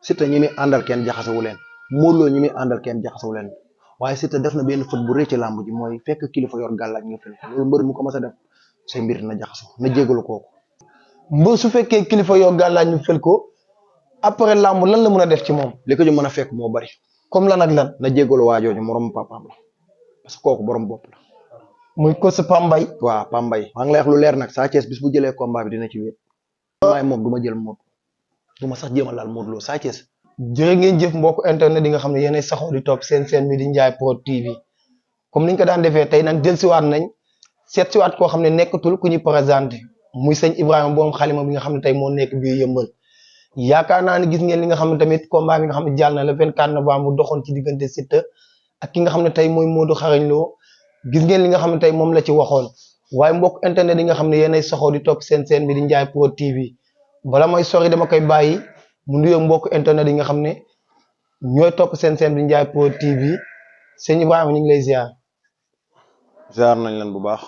Siteu ñi muy àndal kenn jaxasewu leen Modou Lo ñi muy àndal kenn jaxasewu leen waaye Siteu def na benn fët bu rëy ci làmb ji mooy fekk kilifa yor gàllaaj nga fël ko loolu mbër mu ko mas a def say mbir na jaxasoo na jégalu kooku. mbër su fekkee kilifa yor gàllaaj ñu fël ko après làmb lan la mën a def ci moom. li ko ñu mën a fekk moo bari. comme lan ak lan. na jégalu waajooju moroom papaam la parce que kooku borom bopp la. muy ko sa Pambay. waaw Pambay maa ngi lay wax lu leer nag Sa Thiès bis bu jëlee combat bi dina ci wéet. waaye moom du ma jël Modou du ma sax jéem a laal Modou Lo Sa Thiès. jërë ngeen jëf mbokk internet yi nga xam ne yéenay saxoo di topp seen bi di Ndiaye Pro TV comme niñ ko daan defee tey nag dellusiwaat nañ seet siwaat koo xam ne nekkatul ku ñuy présenté muy sëñ Ibrahima boom xalima bi nga xam ne tey moo nekk bii yëmbal yaakaar naa ne gis ngeen li nga xam ne tamit combat bi nga xam ne jàll na le 24 novembre doxoon ci diggante Siteu ak ki nga xam ne tey mooy Modou Xarañ Lo gis ngeen li nga xam ne tey moom la ci waxoon waaye mbokk internet yi nga xam ne yéenay saxoo di topp seen bi di Ndiaye Pro TV bala mooy sori dama koy bàyyi mu nuyoo mbokk internet yi nga xam ne ñooy topp seen bi di Ndiaye Pro TV sëñ Ibrahima ñu ngi lay ziar. ziar nañ leen bu baax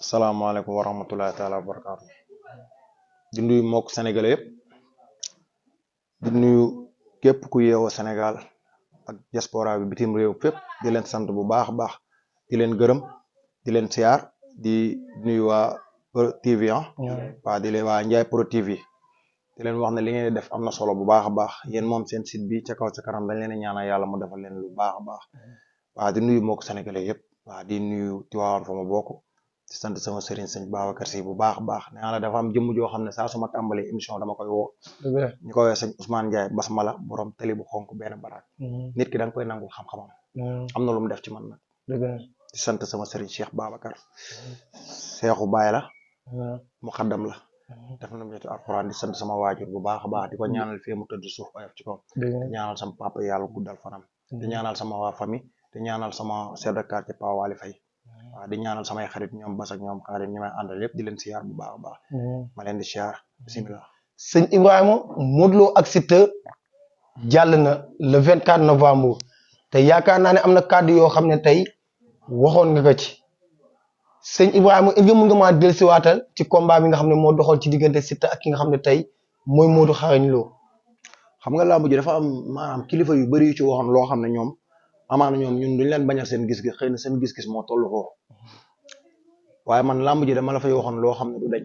asalaamaaleykum wa rahmatulahi taala wa barakaatu di nuyu mbokk sénégalais yëpp di nuyu képp ku yeewoo Sénégal ak diaspora bi bitim réew fépp di leen sant bu baax a baax di leen gërëm di leen siyaar di nuyu waa Pro TV waa di leen waa Ndiaye Pro TV di leen wax ne li ngeen di def am na solo bu baax a baax yéen moom seen site bi ca kaw ca kanam dañ leen ñaanal yàlla mu defal leen lu baax a baax waa di nuyu mbokk sénégalais yëpp waa di nuyu Tiwaawan fa ma bokk di sant sama sëriñ sëñ Babacar Si bu baax a baax nee naa la dafa am jëmm joo xam ne saa suma tàmbalee émission dama koy woo ñu koy woo sëñ Ousmane Ndiaye Basmala borom télé bu xonk benn baraak nit ki da nga koy nangul xam-xamam am na lu mu def ci man nag di sant sama sëriñ Cheikh Babacar Seexu Baay la mu xaddam la def na mu ci alxuraan di sant sama waajur bu baax a baax di ko ñaanal fii mu tëdd suuf oyof ci kaw di ñaanal sama papa yàlla guddal fanam di ñaanal sama waa famille di ñaanal sama chef de quartier Pa Wali Faye waaw di ñaanal samay xarit ñoom Bas ak ñoom xarit ñi may àndal yëpp di leen siyaar bu baax a baax ma leen di siyaar bisimilah. sëñ Ibrahima Modou Lo ak Siteu jàll na le 24 novembre te yaakaar naa ne am na kàddu yoo xam ne tey waxoon nga ko ci sëñ Ibrahima est-ce que mën nga maa dellusiwaatal ci combat bi nga xam ne moo doxal ci diggante Siteu ak ki nga xam ne tey mooy Modou Xarañ Lo. xam nga làmb ji dafa am maanaam kilifa yu bëri yu ci waxoon loo xam ne ñoom amaana ñoom ñun duñ leen bañal seen gis-gis xëy na seen gis-gis moo toll ko waaye man làmb ji dama la fay waxoon loo xam ne du dañ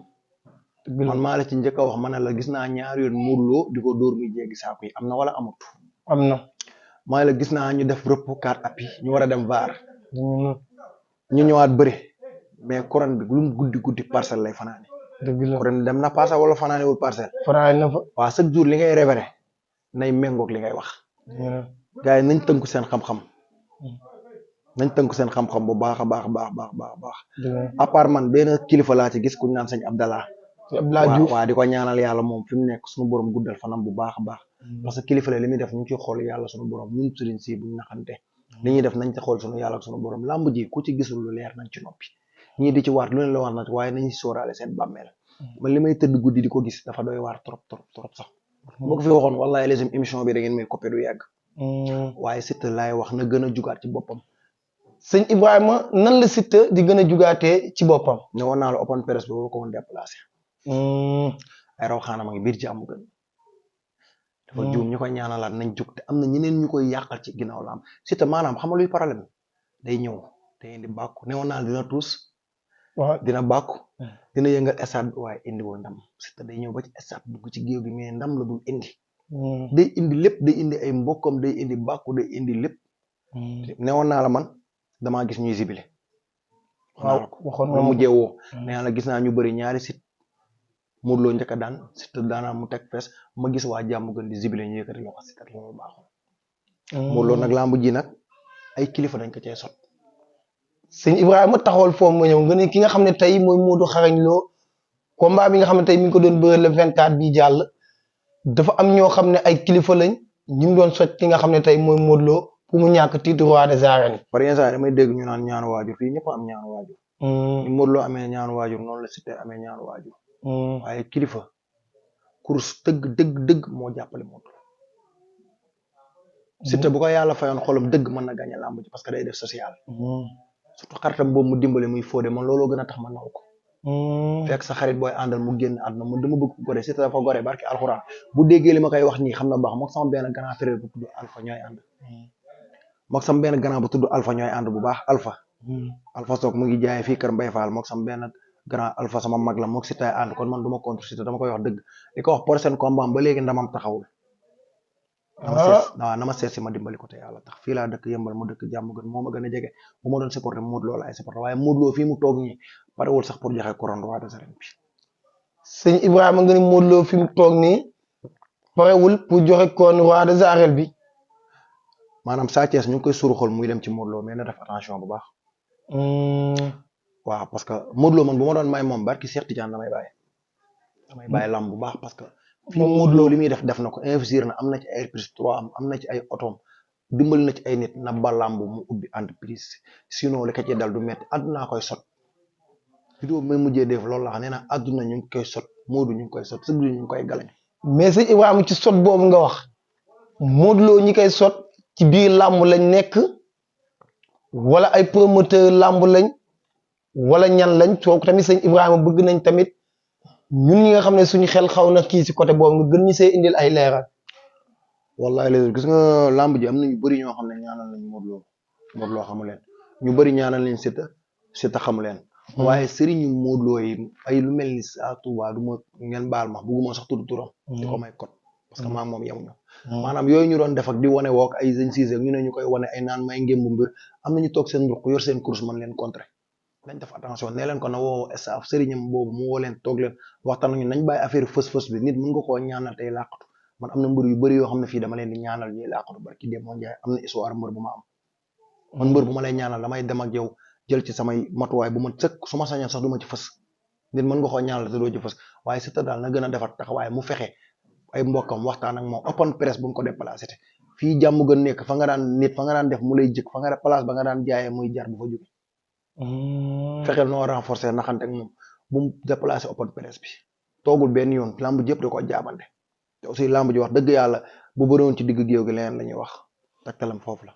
man maa la ci njëkk a wax ma ne la gis naa ñaari yoon Modou Lo di ko dóor muy jéggi saako yi am na wala amut. am na. maa la gis naa ñu def rëpp 4 appuis ñu war a dem VAR. ñu ñëwaat bëri mais couronne bi lu mu guddi guddi parcelle lay fanaane. dëgg la couronne dem na parcelle wala fanaane wul parcelle. fanaane na fa. waaw chaque jour li ngay révélé nay méngoog li ngay wax. gars yi nañ tënku seen xam-xam. nañ tënk seen xam-xam bu baax a baax baax à part man benn kilifa laa ci gis ku ñu naan sëñ Abdallah Diouf waaw di ko ñaanal yàlla moom fi mu nekk suñu borom guddal fanam bu baax a baax parce que kilifa la li muy def ñu ngi ciy xool yàlla suñu borom ñun sëriñ si buñ naxante li ñuy def nañ ci xool suñu yàlla ak suñu borom làmb ji ku ci gisul lu leer nañ ci noppi ñii di ci waat lu leen la war na waaye nañu sóoraale seen bàmmeel man li may tëdd guddi di ko gis dafa doy waar trop sax boo ko fi waxoon wallahi les émission bi da ngeen may coppee du yàgg waaye Siteu laay wax na gën a jugaat ci boppam. sëñ Ibrahima nan la Siteu di gën a jugaatee ci boppam. ne woon naa la open press bi war ko woon déplacé. ay raw xaanam a ngi biir jàmm gën. dafa juum ñu koy ñaanalaat nañ jug te am na ñeneen ñu koy yàqal ci ginnaaw la am Siteu maanaam xam nga luy problème day ñëw day indi bàkku ne woon naa la dina tuus. waaw dina bàkku. dina yëngal stade bi waaye indiwul ndam Siteu day ñëw ba ci stade dugg ci géew bi mais ndam la dul indi. day indi lépp day indi ay mbokkam day indi bàkku day indi lépp. newoon naa la man damaa gis ñuy zibile. waaw waxoon nga mujjee woo. nee la gis naa ñu bëri ñaari sit Modou Lo njëkk a daan Siteu daanaa mu teg fees ma gis waa jàmm gën di zibile ñu yëkkati loxo Siteu loolu baaxul. Modou Lo nag lamb ji nag ay kilifa dañ ko cee sot. sëñ Ibrahima taxawal foofu ma ñëw nga ne ki nga xam ne tey mooy Modou Xarañ Lo combat bi nga xam ne tey mi ngi ko doon bëre le 24 bi jàll. dafa am ñoo xam ne ay kilifa lañ ñu ngi doon sot ki nga xam ne tey mooy Modou Lo pour mu ñàkk titre roi des arènes. par exemple damay dégg ñu naan ñaanu waajur fii ñëpp am ñaanu waajur. ni Modou Lo amee ñaanu waajur noonu la Siteu amee ñaanu waajur. waaye kilifa course dëgg moo jàppale Modou Lo. Siteu bu ko yàlla fayoon xolam dëgg mën na gagné làmb ji parce que day def social. surtout xaritam boobu mu dimbale muy Fodé man looloo gën a tax ma naw ko. fekk sa xarit booy àndal mu génn àdduna man dama bëgg ko gore Siteu dafa gore barki alxuraan bu déggee li ma koy wax nii xam na baax mook sama benn grand frère bu tudd Alpha ñooy ànd mook sama benn grand bu tudd Alpha ñooy ànd bu baax Alpha Sock mu ngi jaayee fii kër Mbaye Fall mook sama benn grand Alpha sama mag la mook Siteu ànd kon man du ma contre Siteu dama koy wax dëgg di ko wax prochain combat ba léegi ndamam taxawul na ma seet si ma dimbali ko te yàlla tax fii laa dëkk yëmbal mu dëkk jàmm gën moo ma gën a jege bu ma doon supporter Modou Lo la ay supporter waaye Modou Lo fii mu toog ñi parewul sax pour joxe couronne roi des arènes bi sëñ Ibrahima nga ni Modou Lo fi mu toog nii parewul pour joxe couronne roi des arènes bi maanaam Sa Thiès ñu ngi koy suruxal muy dem ci Modou Lo mais na def attention bu baax waaw parce que Modou Lo man bu ma doon may moom barki Cheikh Tidiane damay bàyyi lamb bu baax parce que fii Modou Lo li muy def na ko investir na am na ci ay plus 3 am na ci ay otoom dimbali na ci ay nit na ba lamb mu ubbi entreprise sinon li ko ci dal du metti àdduna koy sot vidéo bi may mujjee def loolu la xam nee na àdduna ñu ngi koy sot Modou ñu ngi koy sot sëgg ñu ngi koy galañ mais sëñ Ibrahima ci sot boobu nga wax Modou Lo ñi koy sot ci biir làmb lañ nekk wala ay promoteur làmb lañ wala ñan lañ soo tamit sëñ Ibrahima bëgg nañ tamit ñun ñi nga xam ne suñu xel xaw na kii si côté boobu nga gën ñu see indil ay leeral. wallahi léegi gis nga làmb ji am na ñu bëri ñoo xam ne ñaanal nañ Modou Lo xamu leen ñu bëri ñaanal nañ Siteu xamu leen. waaye sëriñu Modou Lo yi ay lu mel ni Sa Touba du ma ngeen baal ma bugguma sax tudd turam. di ko may code parce que maa moom yemuñu. maanaam yooyu ñu doon def ak di wane wook ay sëñ Cissé ñu ne ñu koy wane ay naan may ngémbu mbir am na ñu toog seen ruq yor seen course man leen contrer nañ def attention nee leen ko na woo staff sëriñam boobu mu woo leen toog leen waxtaan ñu nañ bàyyi affaire fës bi nit mën nga koo ñaanal tey làqatu man am na mbër yu bëri yoo xam ne fii dama leen di ñaanal ñuy làqatu barki dem moo njaay am na histoire mbër bu ma am man mbër bu ma lay ñaanal damay dem ak yow jël ci samay matuwaay bu ma sëkk su ma sañoon sax du ma ci fës nit mën nga koo ñaanal te doo ci fës waaye Siteu daal na gën a defar taxawaay mu fexe ay mbokkam waxtaan ak moom open press bu mu ko déplacé te fii jàmm gën nekk fa nga daan def mu lay jëkk fa nga place ba nga daan jaayee muy jar bu fa jóge fexeel noo renforcer naxante ak moom bu mu déplacé open press bi toogul benn yoon lamb jëpp da ko jaabante te aussi lamb ji wax dëgg yàlla bu bëri woon ci digg géew gi leneen la ñuy wax taktalam foofu la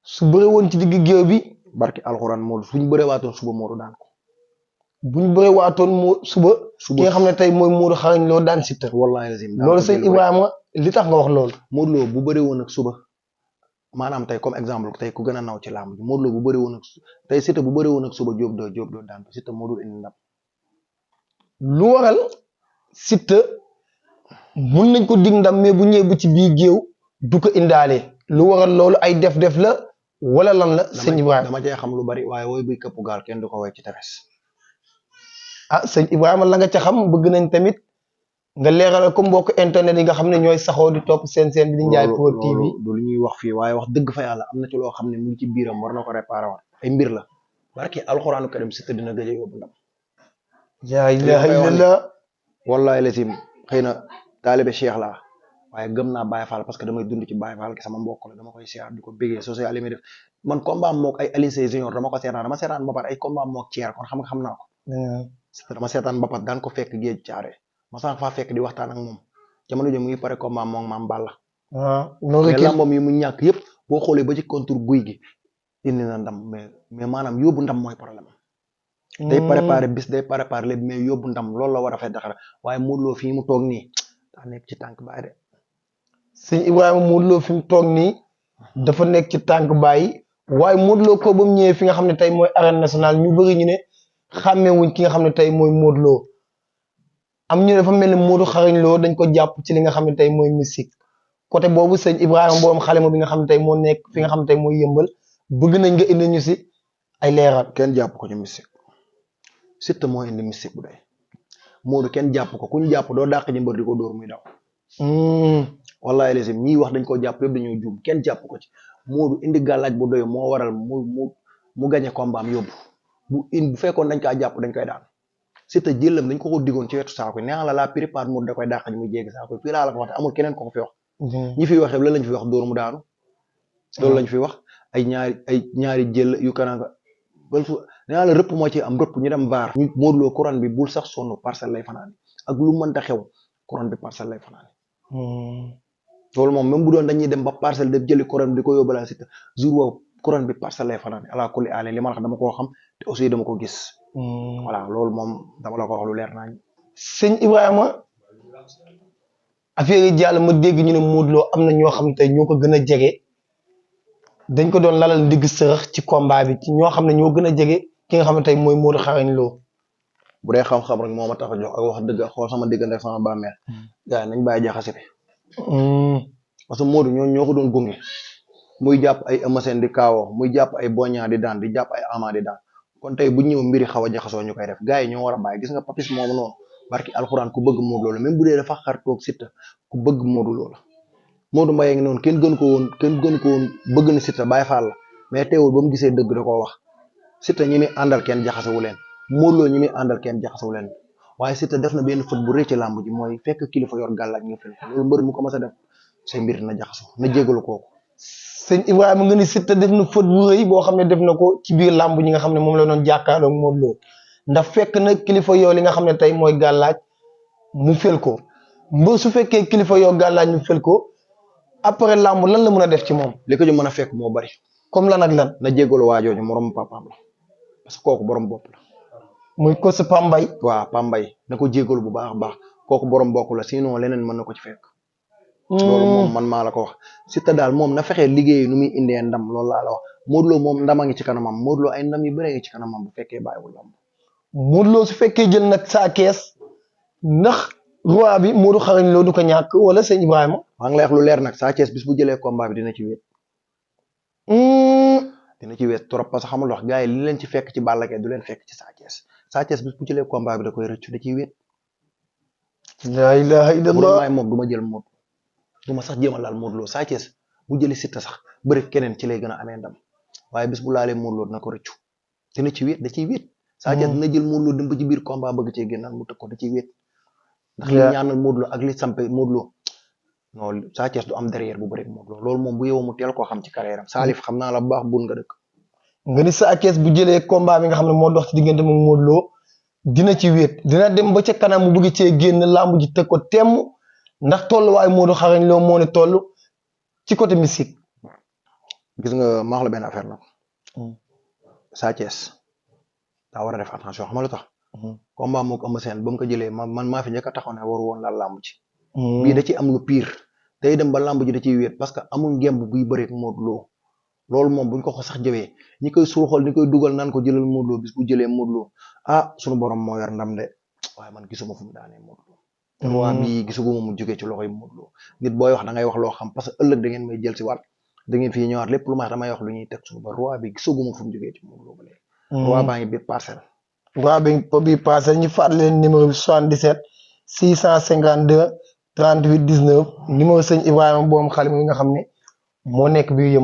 su bëri woon ci digg géew bi barki alxuraan Modou suñ bëree waatoon suba Modou daan ko buñ bëree waatoon suba ki nga xam ne tey mooy Modou xarañ loo daan Siteu wallahi lazim loolu sëñ Ibrahima li tax nga wax loolu Modou Lo bu bëri woon ak suba maanaam tey comme exemple tey ku gën a naw ci làmb ji Modou Lo bu bëri woon ak tey Siteu bu bëri woon ak suba Diop doo daan Siteu Modou indi ndam lu waral Siteu mun nañ ko dig ndam mais bu ñëwee bu ci biir géew du ko indaale lu waral loolu ay def la wala lan la sëñ Ibrahima dama cee xam lu bari waaye wooy buy këpp gaal kenn du ko woy ci tefes ah sëñ Ibrahima la nga ca xam bëgg nañ tamit nga leeralal ko mbokk internet yi nga xam ne ñooy saxoo di topp seen bi di Ndiaye Pro TV du lu ñuy wax fii waaye wax dëgg fa yàlla am na ci loo xam ne mu ngi ci biiram war na ko réparé waat ay mbir la barki alxuraanu karim Siteu dina gëj a yóbbu ndam yaa ilaha illallah wallahi lazim xëy na taalibe Cheikh laa waaye gëm naa Baye Fall parce que damay dund ci Baye Fall ki sama mbokk la dama koy siyaar di ko bégee social yi muy def man combat mook ay Alioune Sèye Junior dama ko seetaan dama seetaan ba pare ay combat mook Thier kon xam naa ko Siteu dama seetaan ba pare daan ko fekk géej caare ma sànq faa fekk di waxtaan ak moom jamono jii mu ngi pare combat moom maam Balla mais lambam yi mu ñàkk yëpp boo xoolee ba ci contour guy gi indi na ndam mais maanaam yóbbu ndam mooy problème day préparé bis day préparé lépp mais yóbbu ndam loolu la war a fay daxara waaye Modou Lo fii mu toog nii daa nekk ci tànk baay de sëñ Ibrahima Modou Lo fi mu toog nii dafa nekk ci tànk baay waaye Modou Lo ko ba mu ñëwee fi nga xam ne tey mooy arène nationale ñu bëri ñu ne xàmmewuñ ki nga xam ne tey mooy Modou Lo am ñu dafa mel ni Modou xarañ Lo dañ ko jàpp ci li nga xam ne tey mooy mystique côté boobu sëñ Ibrahima boobu xale bi nga xam ne tey moo nekk fi nga xam ne tey mooy yëmbal bëgg nañ nga indi ñu si ay leeral. kenn jàpp ko ci mystique Siteu moo indi mystique bu day Modou kenn jàpp ko ku ñu jàpp doo dàq ji mbër di ko dóor muy daw. wallahi lesim ñii wax dañ ko jàpp yëpp dañoo juum kenn jàpp ko ci Modou indi gàllaaj bu doy moo waral mu gañe combat am yóbbu bu fekkoon dañ kaa jàpp dañ koy daan Siteu jëlam dañ ko digoon ci wetu saako nee la prépare Modou da koy dàq ji muy jéggi saako fii laa la ko wax amul keneen ko fi wax. ñi fi waxee lan lañ fi wax dóor mu daanu. loolu lañ fi wax ay ñaari jël yu kananga nee la rëpp moo ci am rëpp ñu dem vaar. ñu Modou Lo couronne bi bul sax sonn parcelle lay fanaan ak lu mënta xew couronne bi parcelle lay fanaan. loolu moom même bu doon dañuy dem ba parcelle def jëli couronne di ko yóbbalaa Siteu jour boobu couronne bi parcelle lay fanaan ala kulli aale li ma la wax dama koo xam te aussi dama ko gis. voilà loolu moom dama la ko wax lu leer nañ. sëñ Ibrahima affaire yi jàll ma dégg ñu ne Modou Lo am na ñoo xam ne tey ñoo ko gën a jege dañ ko doon lalal ndigg sërëx ci combat bi ci ñoo xam ne ñoo gën a jege ki nga xam ne tey mooy Modou Xarañ Lo. bu dee xam-xam rek moo ma tax a jox ak wax dëgg xool sama diggante sama bàmmeel. gars yi nañ bàyyi jaxase bi. parce que Modou ñoo ko doon gunge. muy jàpp ay Eumeu Sène di kaawoo muy jàpp ay Boña di daan di jàpp ay Ama di daan kon tey bu ñëw mbiri xaw a jaxasoo ñu koy def gars yi ñoo war a bàyyi gis nga Papis moomu noonu barki alxuraan ku bëgg Modou Lo la même bu dee dafa xar toog Siteu ku bëgg Modou Lo la Modou Mbaye ngi noonu kenn gën ko woon bëgg na Siteu Baye Fall la mais teewul ba mu gisee dëgg da koo wax Siteu ñi muy àndal kenn jaxasewu leen Modou Lo ñi muy àndal kenn jaxasewu leen waaye Siteu def na benn faute bu rëy ci làmb ji mooy fekk kilifa yor gàllaaj nga fil ko loolu mbër mu ko mas a def say mbir na jaxasoo na jégalu kooku. sëñ Ibrahima nga ni Siteu def na faute bu rëy boo xam ne def na ko ci biir làmb ñi nga xam ne moom la doon jàkkaarloo ak Modou Lo ndax fekk na kilifa yoo li nga xam ne tey mooy gàllaaj mu fel ko mbër su fekkee kilifa yoo gàllaaj mu fel ko après làmb lan la mën a def ci moom. li ko ñu mën a fekk moo bari. comme lan ak lan. na jégalu waajooju moromu papaam la parce que kooku borom bopp la. muy ko sa Pambay. waaw Pambay na ko jégalu bu baax a baax kooku borom bokk la sinon leneen mën na ko ci fekk. loolu moom man maa la ko wax Siteu daal moom na fexee liggéey nu muy indee ndam loolu laa la wax Modou Lo moom ndama ngi ci kanamam Modou Lo ay ndam yu bëree ngi ci kanamam bu fekkee bàyyiwul lamb. Modou Lo su fekkee jël nag saa kees ndax roi bi Modou Xarañ Lo du ko ñàkk wala sëñ Ibrahima. maa ngi lay wax lu leer nag saa kees bis bu jëlee combat bi dina ci wéet. dina ci wéet trop parce que xamul wax gars yi li leen ci fekk ci Balla Gaye du leen fekk ci saa kees bis bu jëlee combat bi da koy rëccu da ciy wéet. la ilaha illallah moom du ma jël Modou du ma sax jéem a laal Modou Lo Sa Thiès bu jëli Siteu sax bëri keneen ci lay gën a amee ndam waaye bis bu laalee Modou Lo dina ko rëccu dina ci wéet da ciy wéet. Sa Thiès dina jël Modou Lo dem ba ci biir combat bëgg cee génnal mu tëg ko da ciy wéet. ndax li ñaanal Modou Lo ak li sampe Modou Lo non Sa Thiès du am derrière bu bëri Modou Lo loolu moom bu yeewoo mu teel koo xam ci carrière am Salif xam naa la bu baax bun nga dëkk. nga ni Sa Thiès bu jëlee combat bi nga xam ne moo dox ci diggante moom Modou Lo dina ci wéet dina dem ba ca kanam mu bëgg cee génn làmb ji teg ko temm ndax tolluwaay Modou Xarañ Lo moo ne toll ci côté mystique. gis nga ma wax la benn affaire nag. Sa Thiès daa war a def attention xam nga lu tax. combat moo ko Eumeu Sène ba mu ko jëlee man maa fi njëkk a taxaw ne waru woon laal làmb ci. bii da ci am lu pire. day dem ba làmb ji da ciy wéet parce que amul ngemb buy bëreeg Modou Lo loolu moom buñ ko sax jëwee ñi koy suuxal ñi koy dugal naan ko jëlal Modou Lo bis bu jëlee Modou Lo ah sunu borom moo yor ndam de waaye man gisuma fu mu daanee Modou Lo. te roi bi gisuguma mu jógee ci loxoy Modou Lo nit booy wax da ngay wax loo xam parce que ëllëg da ngeen may jël si waat da ngeen fii ñëwaat lépp lu ma wax damay wax lu ñuy teg suñu ba roi bi gisuguma fu mu jógee ci Modou Lo ba léegi. roi baa ngi biir parcelle. roi bi biir parcelle ñu fàttali leen numéro bi 77 652 38 19 numéro sëñ Ibrahima boom xale mi nga xam ne moo nekk biir yëmb